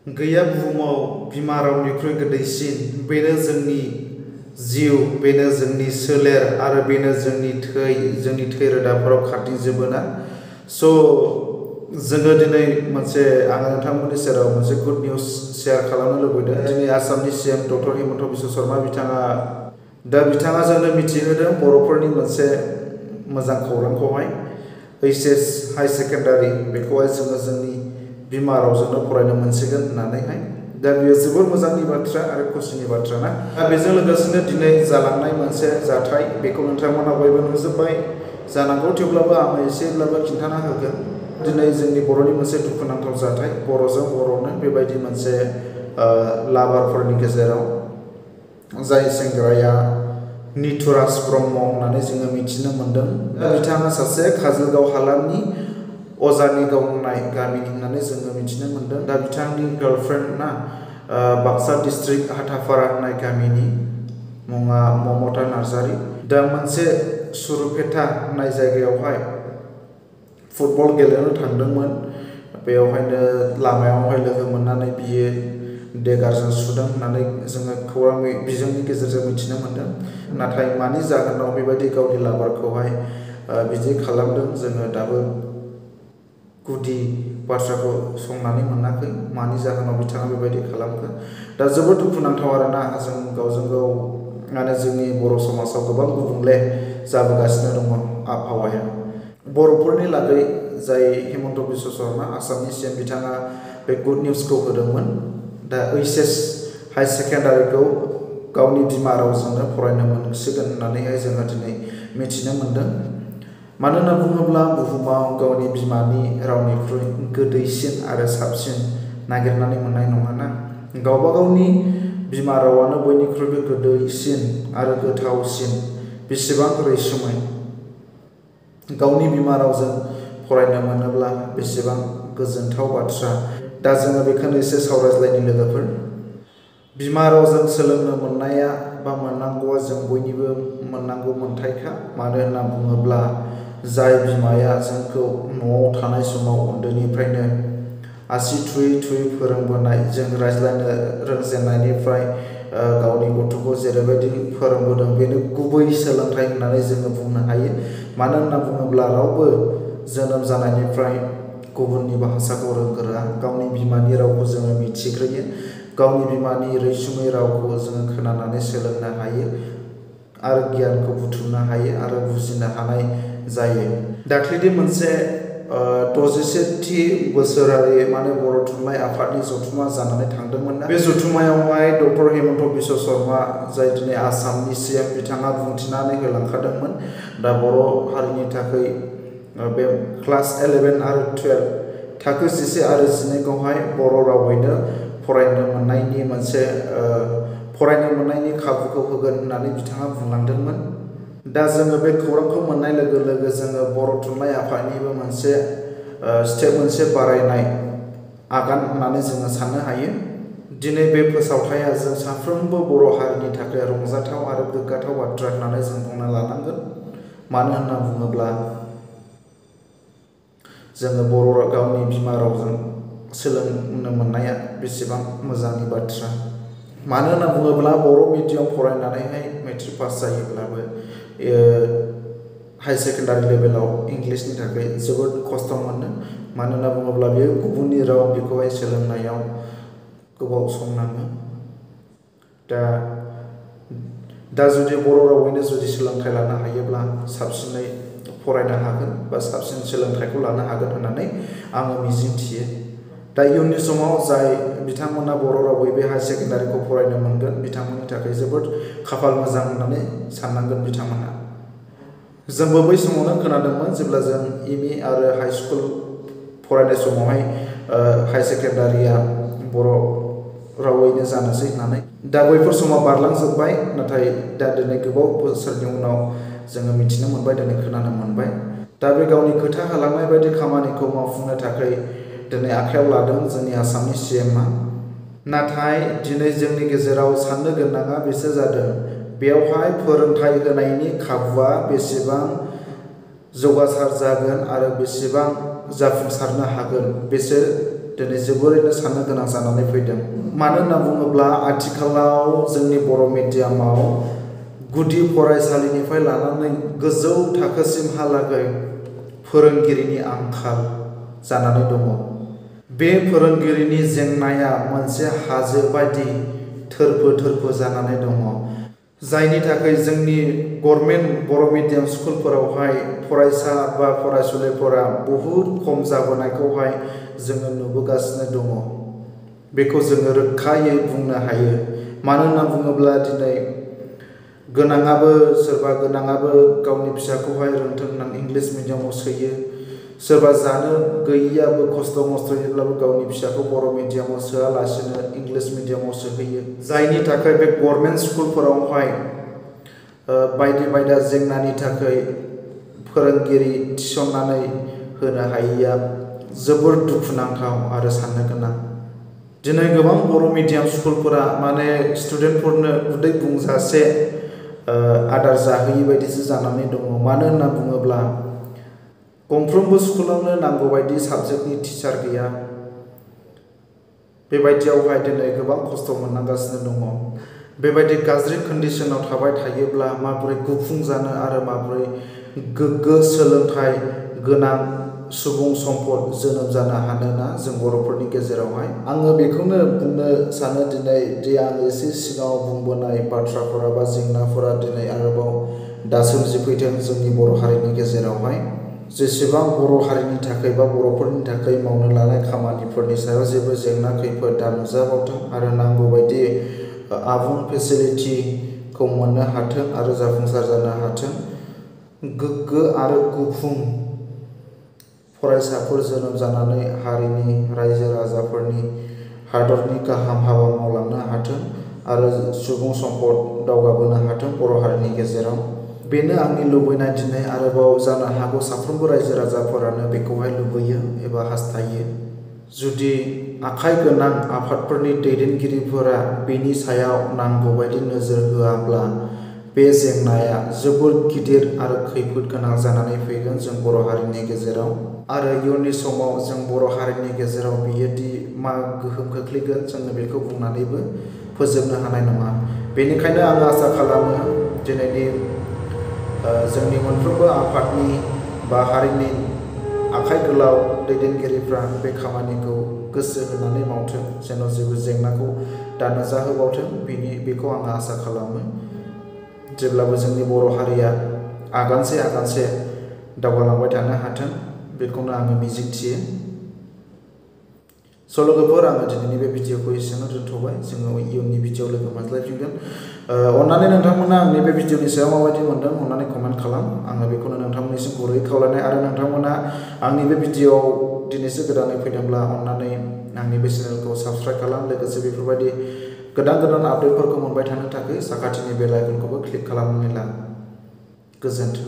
गैया बुहुमाव बिमा रावनिख्रुइ गोदैसिन बेनो जोंनि जिउ बेनो जोंनि सोलेर आरो बेनो जोंनि थै रोदाफोराव खारदिंजोबोना स' जोङो दिनै मोनसे आङो नोंथांमोननि सेराव मोनसे गुड निउस शेयार खालामनो लुबैदों दिनै आसामनि CM डक्टर हिमन्त बिश्व शर्मा बिथाङा जोंनो मिथिहोदों बर'फोरनि मोनसे मोजां खौरांखौहाय HS हाई सेकेन्डारि बेखौहाय जोङो जोंनि बिमा रावजोंनो फरायनो मोनसिगोन होननानैहाय दा बेयो जोबोर मोजांनि बाथ्रा आरो खुसिनि बाथ्रा ना बेजों लोगोसेनो दिनै जालांनाय मोनसे जाथाय बेखौ नोंथांमोना बयबो नुजोब्बाय जानांगौ थेवब्लाबो आङो एसेब्लाबो खिन्थाना होगोन दिनै जोंनि बर'नि मोनसे दुखुनांथाव जाथाय बर'जों बर'नो बेबायदि मोनसे लाभारफोरनि गेजेराव जाय सेंग्राया निथुराज ब्रह्म होननानै जोङो मिथिनो मोन्दों बिथाङा सासे काजलगाव हालामनि अजानि गावनाय गामिनि होननानै जोङो मिथिनो मोन्दों दा बिथांनि गार्लफ्रेन्ड ना बाक्सा डिस्ट्रिक्ट हाथाफारा होननाय गामिनि मुङा ममता नार्जारी दा मोनसे सुरुपेटा होननाय जायगायावहाय फुटबल गेलेनो थांदोंमोन बेयावहायनो लामायावहाय लोगो मोननानै बियो देगारजों सुदों होननानै जोङो खौरां बिजोंनि गेजेरजों मिथिनो मोन्दों नाथाय मानि जाहोनाव बेबायदि गावनि लाभारखौहाय बिदि खालामदों जोङो दाबो गुदि बाथ्राखौ संनानै मोनाखै मानि जाहोनाव बिथाङा बेबायदि खालामखो दा जोबोद दुखुनांथाव आरोना जों गावजों गाव आरो जोंनि बर' समाजाव गोबां गुबुंले जाबोगासिनो दङ आबहावाया बर'फोरनि लागै जाय हिमन्त बिश्व शर्मा आसामनि CM बिथाङा बे गुड निउसखौ होदोंमोन दा HS हाई सेकेन्डारिखौ गावनि बिमा रावजोंनो फरायनो मोनसिगोन होननानैहाय जोङो दिनै मिथिनो मोन्दों मानो होनना बुङोब्ला बुहुमाव गावनि बिमानि रावनिख्रुइ गोदैसिन आरो साबसिन नागिरनानै मोननाय नङाना गावबा गावनि बिमा रावानो बयनिख्रुइबो गोदैसिन आरो गोथावसिन बेसेबां रैसुमै गावनि बिमा रावजों फरायनो मोनोब्ला बेसेबां गोजोनथाव बाथ्रा दा जोङो बेखौनो एसे सावरायज्लायनि लोगोफोर बिमा रावजों सोलोंनो मोननाया बा मोननांगौआ जों बयनिबो मोननांगौ मोन्थायखा मानो होनना बुङोब्ला जाय बिमाया जोंखौ न'आव थानाय समाव उन्दैनिफ्रायनो आसि थुयै थुयै फोरोंबोनाय जों रायज्लायनो रोंजेननायनिफ्राय गावनि गथ'खौ जेरैबायदि फोरोंबोदों बेनो गुबै सोलोंथाइ होननानै जोङो बुंनो हायो मानो होनना बुङोब्ला रावबो जोनोम जानायनिफ्राय गुबुननि भाषाखौ रोंगोरा गावनि बिमानि रावखौ जोङो मिथिग्रोयो गावनि बिमानि रैसुमै रावखौ जोङो खोनानानै सोलोंनो हायो आरो गियानखौ बुथुमनो हायो आरो बुजिनो हानाय जायो दाख्लैदि मोनसे 60थि बोसोरारि बर' थुनलाइ आफादनि जथुम्मा जानानै थांदोंमोन ना बे जथुम्मायावहाय डक्टर हिमन्त बिश्व शर्मा जाय दिनै आसामनि CM बिथाङा बुंथिनानै होलांखादोंमोन दा बर' हारिनि थाखाय बे क्लास 11 आरो 12 थाखो 11 आरो 12खौहाय बर' रावैनो फरायनो मोननायनि खाबुखौ होगोन होननानै बिथाङा बुंलांदोंमोन दा जोङो बे खौरांखौ मोननाय लोगो लोगो जोङो बर' थुनलाइ आफादनिबो मोनसे स्टेप मोनसे बारायनाय आगान होननानै जोङो साननो हायो दिनै बे फोसावथाया जों साफ्रोमबो बर' हारिनि थाखाय रंजाथाव आरो गोग्गाथाव बाथ्रा होननानै जों बुंना लानांगोन मानो होनना बुङोब्ला जोङो बर' गावनि बिमा रावजों सोलोंनो मोननाया बेसेबां मोजांनि बाथ्रा मानो होनना बुङोब्ला बर' मिडियाम फरायनानैहाय मेट्रिक पास जायोब्लाबो हाई सेकेन्डारि लेभेलाव इंलिसनि थाखाय जोबोद खस्थ' मोनो मानो होनना बुङोब्ला बेयो गुबुननि राव बेखौहाय सोलोंनायाव गोबाव सम नाङो दा जुदि बर' रावैनो जुदि सोलोंथाइ लानो हायोब्ला साबसिनै फरायनो हागोन बा साबसिन सोलोंथाइखौ लानो हागोन होननानै आङो मिजिंथियो दा इयुननि समाव जाय बिथांमोना बर' रावै बे हाई सेकेन्डारिखौ फरायनो मोनगोन बिथांमोननि थाखाय जोबोद खाफाल मोजां होननानै साननांगोन बिथांमोना जोंबो बै समावनो खोनादोंमोन जेब्ला जों ME आरो हाई स्कुल फरायनाय समावहाय हाई सेकेन्डारिया बर' रावैनो जानोसै होननानै दा बैफोर समाव बारलांजोब्बाय नाथाय दा दिनै गोबाव बोसोरनि उनाव जोङो मिथिनो मोनबाय दिनै खोनानो मोनबाय दा बे गावनि खोथा होलांनाय बायदि खामानिखौ मावफुंनो थाखाय दिनै आखायाव लादों जोंनि आसामनि CMआ नाथाय दिनै जोंनि गेजेराव साननो गोनाङा बेसो जादों बेयावहाय फोरोंथाइ होनायनि खाबुआ बेसेबां जौगासार जागोन आरो बेसेबां जाफुंसारनो हागोन बेसो दिनै जोबोरैनो साननो गोनां जानानै फैदों। मानो होनना बुङोब्ला आथिखालाव जोंनि बर' मिडियामाव गुदि फरायसालिनिफ्राय लानानै गोजौ थाखोसिमहालागै फोरोंगिरिनि आंखाल जानानै दङ। बे फोरोंगिरिनि जेंनाया मोनसे हाजो बायदि थोरफो जानानै दङ, जायनि थाखाय जोंनि गभर्नमेन्ट बर' मिडियाम स्कुलफोरावहाय फरायसा बा फरायसुलिफोरा बहुद खम जाबोनायखौहाय जोङो नुबोगासिनो दङ। बेखौ जोङो रोखायै बुंनो हायो। मानो होनना बुङोब्ला दिनै सोरबा गोनाङाबो गावनि फिसाखौहाय रोंथों होननानै इंलिस मिडियामाव सोयो। सोरबा जानो गैयियाबो खस्थ' मस्थ'यैब्लाबो गावनि फिसाखौ बर' मिडियामाव सोआलासिनो इंलिस मिडियामाव सोहैयो। जायनि थाखाय बे गभर्नमेन्ट स्कुलफोरावहाय बायदि जेंनानि थाखाय फोरोंगिरि थिसननानै होनो हायैया जोबोर दुखुनांथाव आरो साननो गोनां। दिनै गोबां बर' मिडियाम स्कुलफोरा स्टुडेन्टफोरनो उदै बुंजासे आदार जाहोयि बायदिसो जानानै दङ। मानो होनना बुङोब्ला गंफ्रोमबो स्कुलावनो नांगौबायदि साबजेक्टनि टिचार गैया। बेबायदियावहाय दिनै गोबां खस्थ' मोननांगासिनो दङ। बेबायदि गाज्रि कन्डिसनाव थाबाय थायोब्ला माबोरै गुफुं जानो आरो माबोरै गोग्गो सोलोंथाइ गोनां सुबुं सम्पद जोनोम जानो हानोना जों बर'फोरनि गेजेरावहाय। आङो बेखौनो बुंनो सानो दिनै आं एसे सिगाङाव बुंबोनाय बाथ्राफोरा बा जेंनाफोरा दिनै आरोबाव दा सोमजिफैदों जोंनि बर' हारिनि गेजेरावहाय। जेसेबां बर' हारिनि थाखाय बा बर'फोरनि थाखाय मावनो लानाय खामानिफोरनि सायाव जेबो जेंना खैफोद दा नुजाबावथों आरो नांगौबायदि आबुं फेसिलिटिखौ मोननो हाथों आरो जाफुंसार जानो हाथों। गोग्गो आरो गुफुं फरायसाफोर जोनोम जानानै हारिनि रायजो राजाफोरनि हादरनि गाहाम हाबा मावलांनो हाथों आरो सुबुं सम्पद दावगाबोनो हाथों बर' हारिनि गेजेराव। बेनो आंनि लुबैनाय। दिनै आरोबाव जानो हागौ साफ्रोमबो रायजो राजाफोरानो बेखौहाय लुबैयो एबा हास्थायो। जुदि आखाइ गोनां आफादफोरनि दैदेनगिरिफोरा बेनि सायाव नांगौबायदि नोजोर होआब्ला बे जेंनाया जोबोर गिदिर आरो खैफोद गोनां जानानै फैगोन जों बर' हारिनि गेजेराव। आरो इयुननि समाव जों बर' हारिनि गेजेराव बियोदि मा गोहोम खोख्लैगोन जोङो बेखौ बुंनानैबो फोजोबनो हानाय नङा। बेनिखायनो आं आसा खालामो दिनैनि जोंनि मोनफ्रोमबो आफादनि बा हारिनि आखाइ गोलाव दैदेनगिरिफ्रा बे खामानिखौ गोसो होनानै मावथों, जेन' जेबो जेंनाखौ दा नुजाहोबावथों बेखौ आं आसा खालामो। जेब्लाबो जोंनि बर' हारिया आगानसे दावगालांबाय थानो हाथों, बेखौनो आङो मिजिंथियो। लोगोफोर, आङो दिनैनि बे भिडिअखौ एसेयावनो दोनथ'बाय। जोङो इयुननि भिडिअ लोगो मोनज्लायफिनगोन। अन्नानै नोंथांमोना आंनि बे भिडिअनि सायाव माबायदि मोनदों अन्नानै कमेन्ट खालाम। आङो बेखौनो नोंथांमोननिसिम गुरै खावलायनाय। आरो नोंथांमोना आंनि बे भिडिअआव दिनैसो गोदानै फैदोंब्ला अन्नानै आंनि बे चेनेलखौ साबस्क्राइब खालाम। लोगोसे बेफोरबायदि गोदान आपडेटफोरखौ मोनबाय थानो थाखाय साखाथिनि बेल आइकनखौबो क्लिक खालामनानै ला। गोजोन्थों।